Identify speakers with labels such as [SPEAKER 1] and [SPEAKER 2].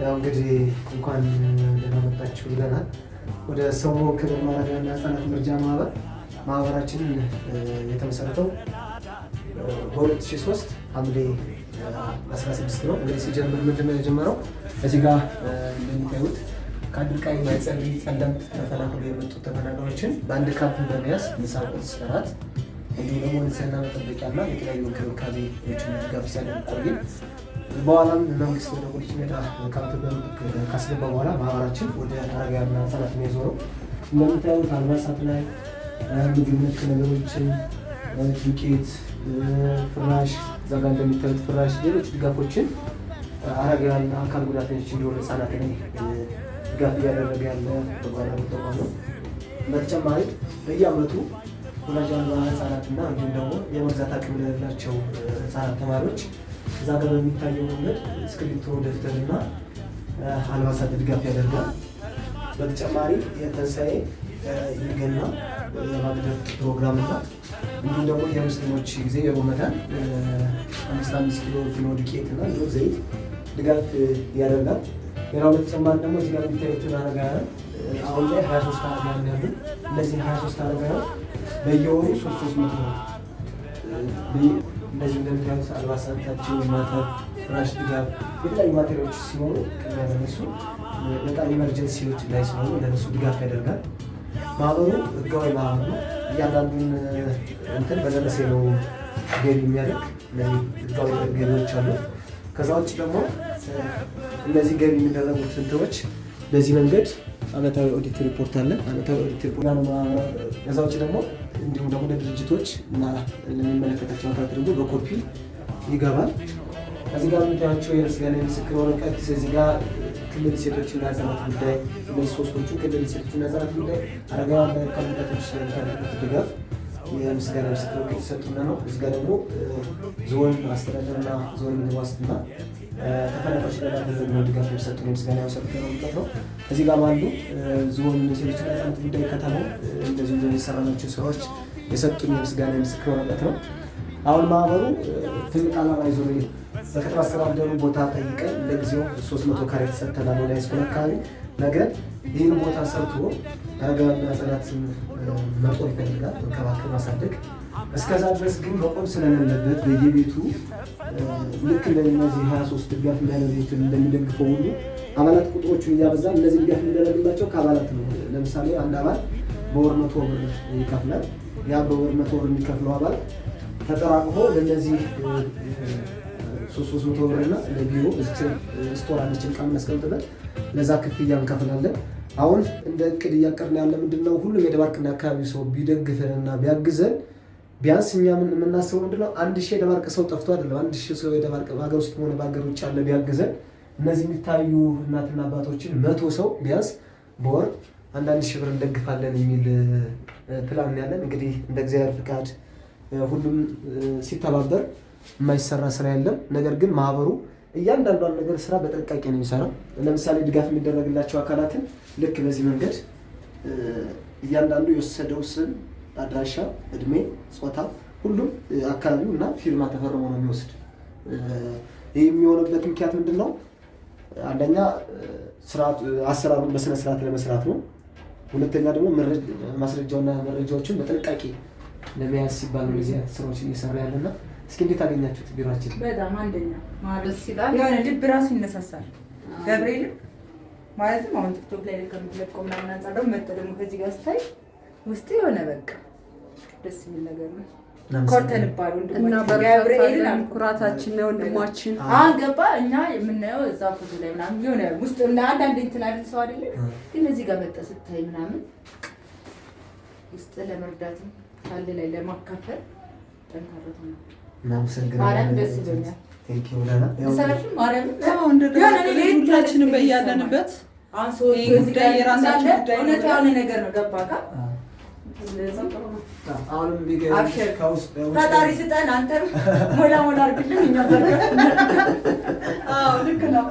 [SPEAKER 1] ያው እንግዲህ እንኳን ደህና መጣችሁ ብለናል። ወደ ሰው መሆን ክብር ማረፊያና ህጻናት መርጃ ማህበር። ማህበራችን የተመሰረተው በ2003 ሐምሌ 16 ነው። እንግዲህ ሲጀምር ምንድን ነው የጀመረው? እዚህ ጋር እንደምታዩት ከአድርቃይ፣ ማይጸብሪ፣ ጸለምት ተፈናቅለው የመጡ ተፈናቃዮችን በአንድ ካምፕ በመያዝ ምሳ፣ ቁርስ፣ እራት እንዲሁም ደግሞ ንጽህና መጠበቂያና የተለያዩ እንክብካቤዎችን ድጋፍ ሲያደርግ ቆየ። በኋላም መንግስት ወደ ቁሊት ሜዳ ካምፕ ካስገባ በኋላ ማህበራችን ወደ አረጋውያንና ህጻናት ነው የዞረው። እንደምታዩት አልባሳት ላይ፣ ምግብ ነክ ነገሮችን፣ ዱቄት፣ ፍራሽ፣ እዛ ጋር እንደሚታዩት ፍራሽ፣ ሌሎች ድጋፎችን አረጋውያንና አካል ጉዳተኞች እንዲሁም ህጻናት ላይ ድጋፍ እያደረገ ያለ በጎ አድራጎት ተቋም ነው። በተጨማሪ በየአመቱ ወላጅ አልባ ህጻናትና እንዲሁም ደግሞ የመግዛት አቅም ለሌላቸው ህጻናት ተማሪዎች እዛ ጋር በሚታየው መንገድ እስክሪብቶ፣ ደብተርና አልባሳት ድጋፍ ያደርጋል። በተጨማሪ የትንሣኤ፣ የገና፣ የማግደፍ ፕሮግራም እና እንዲሁም ደግሞ የሙስሊሞች ጊዜ የሮመዳን 5 5 ኪሎ ፊኖ ዱቄት እና እንዲሁም ዘይት ድጋፍ ያደርጋል። ሌላው በተጨማሪ ደግሞ እዚህ ጋር የሚታዩትን አረጋውያን አሁን ላይ 23 አረጋውያን ያሉ፣ እነዚህን 23 አረጋውያን በየወሩ 3 300 እንደዚህ እንደምታዩት አልባሳታቸው ማጠብ፣ ፍራሽ ድጋፍ፣ የተለያዩ material ኦች ሲኖሩ ቅድሚያ ለነሱ፣ በጣም emergency ዎች ላይ ሲኖሩ ለነሱ ድጋፍ ያደርጋል። ማህበሩ ህጋዊ ማህበር ነው። እያንዳንዱን እንትን በደረሰኝ ነው ገቢ የሚያደርግ። እነዚህ ህጋዊ ገቢዎች አሉ። ከዛ ውጭ ደግሞ እነዚህ ገቢ የሚደረጉት እንትኖች በዚህ መንገድ አመታዊ ኦዲት ሪፖርት አለ። አመታዊ ኦዲት ሪፖርት ነው። ከዛ ውጭ ደግሞ እንዲሁም ደግሞ ለድርጅቶች እና ለሚመለከታቸው አካላት ደግሞ በኮፒ ይገባል። ከዚህ ጋር የምታያቸው የምስጋና የምስክር ወረቀት እዚህ ጋር ክልል ሴቶችና ህጻናት ጉዳይ፣ እነዚህ ሶስቶቹ ክልል ሴቶችና ህጻናት ጉዳይ አረጋውያን አካል ጉዳተኞች ስለሚያደርጉት ድጋፍ የምስጋና ምስክር ወረቀት የተሰጡና ነው። እዚህ ጋር ደግሞ ዞን አስተዳደርና ዞን ምግብ ዋስትና ተፈናቃዮች ላይ ላደረግነው ድጋፍ የሚሰጡን የምስጋና ምስክር ወረቀት ነው። እዚህ ጋር ባሉ ዞን ሴቶችና ህጻናት ጉዳይ ከተማው እንደዚሁ የሰራናቸው ስራዎች የሰጡን የምስጋና የምስክር ወረቀት ነው። አሁን ማህበሩ ትልቅ ዓላማ ይዞ ነው። በከተማ አስተዳደሩ ቦታ ጠይቀን ለጊዜው 300 ካሬ ተሰጥተናል። ወደ high school አካባቢ ነገር ይህን ቦታ ሰርቶ አረጋውያንና ህጻናትን መጦር ይፈልጋል፣ መንከባከብ፣ ማሳደግ። እስከዛ ድረስ ግን መቆም ስለሌለበት በየቤቱ ልክ እንደነዚህ 23 ድጋፍ የሚያደርጉትን እንደሚደግፈው ሁሉ አባላት ቁጥሮቹን እያበዛ እነዚህ ድጋፍ የሚደረግላቸው ከአባላት ነው። ለምሳሌ አንድ አባል በወር 100 ብር ይከፍላል። ያ በወር 100 ብር የሚከፍለው አባል ተጠራቅሞ ለእነዚህ 3 300 ብር እና ለቢሮ store አለችን ዕቃ የምናስቀምጥበት ለዛ ክፍያ እንከፍላለን። አሁን እንደ እቅድ እያቀድን ያለ ምንድነው፣ ሁሉም የደባርቅና አካባቢ ሰው ቢደግፈንና ቢያግዘን ቢያንስ እኛ የምናስበው ምንድነው፣ 1,000 የደባርቅ ሰው ጠፍቶ አይደለም። 1,000 ሰው የደባርቅ በሀገር ውስጥ ሆነ በሀገር ውጭ ያለ ቢያግዘን እነዚህ የሚታዩ እናትና አባቶችን 100 ሰው ቢያንስ በወር አንዳንድ ሺህ ብር እንደግፋለን የሚል ፕላን ያለን። እንግዲህ እንደ እግዚአብሔር ፍቃድ ሁሉም ሲተባበር የማይሰራ ስራ የለም። ነገር ግን ማህበሩ እያንዳንዷን ነገር ስራ በጥንቃቄ ነው የሚሰራው። ለምሳሌ ድጋፍ የሚደረግላቸው አካላትን ልክ በዚህ መንገድ እያንዳንዱ የወሰደው ስም፣ አድራሻ፣ እድሜ፣ ጾታ፣ ሁሉም አካባቢው እና ፊርማ ተፈርሞ ነው የሚወስድ። ይህ የሚሆንበት ምክንያት ምንድን ነው? አንደኛ አሰራሩን በስነ ስርዓት ለመስራት ነው። ሁለተኛ ደግሞ ማስረጃውና መረጃዎችን በጥንቃቄ ለመያዝ ሲባል ነው እንደዚህ አይነት ስራዎችን እየሰራ ያለና እስኪ እንዴት አገኛችሁት ቢሯችን?
[SPEAKER 2] በጣም አንደኛ ማለት
[SPEAKER 3] ደስ ይላል።
[SPEAKER 2] የሆነ ልብ ራሱ ይነሳሳል። ገብርኤልም ማለትም አሁን ቲክቶክ ላይ ከምትለቀው ምናምን አንጻር ደግሞ መጥተህ ደግሞ ከዚህ ጋር ስታይ ውስጥ የሆነ በቃ ደስ የሚል ነገር ነው። ኮርተንባል
[SPEAKER 3] እና
[SPEAKER 2] ወንድማችን ገብርኤልን
[SPEAKER 3] በርታለን።
[SPEAKER 2] አልኩ።
[SPEAKER 3] ኩራታችን ነው ወንድማችን።
[SPEAKER 2] አሁን ገባ እኛ የምናየው እዛ ፎቶ ላይ ምናምን የሆነ ውስጥ እና አንዳንድ እንትን አይደል ሰው አይደለ፣ ግን እዚህ ጋር መጥተህ ስታይ ምናምን ውስጥ ለመርዳትም ካለ ላይ ለማካፈል ጠንካራ ነው።
[SPEAKER 1] እናመሰግናለን።
[SPEAKER 2] ማርያም ደስ ይለኛል።
[SPEAKER 1] Thank you ብለናል። ያው
[SPEAKER 2] ሰላም ማርያም
[SPEAKER 3] አዎ፣ እንደ
[SPEAKER 2] የሆነ እኔ ለየት ያለ
[SPEAKER 3] ሁላችንም
[SPEAKER 2] ስሜት
[SPEAKER 3] በያለንበት
[SPEAKER 2] አሁን ሰዎች
[SPEAKER 3] ይሄ
[SPEAKER 2] እዚህ
[SPEAKER 3] ጉዳይ
[SPEAKER 2] ጋር
[SPEAKER 3] የራሳችን
[SPEAKER 2] እንዳለ
[SPEAKER 3] ጉዳይ ነው።
[SPEAKER 2] እውነት የሆነ ነገር ነው። ገባካ? ስለዚህ
[SPEAKER 1] አሁንም ቢገ-
[SPEAKER 2] አብሽር።
[SPEAKER 1] ከውስጥ
[SPEAKER 2] ፈጣሪ ስጠን፣ አንተም ሞላ ሞላ አድርግልን እኛ በርከት
[SPEAKER 3] አዎ ልክ ነው።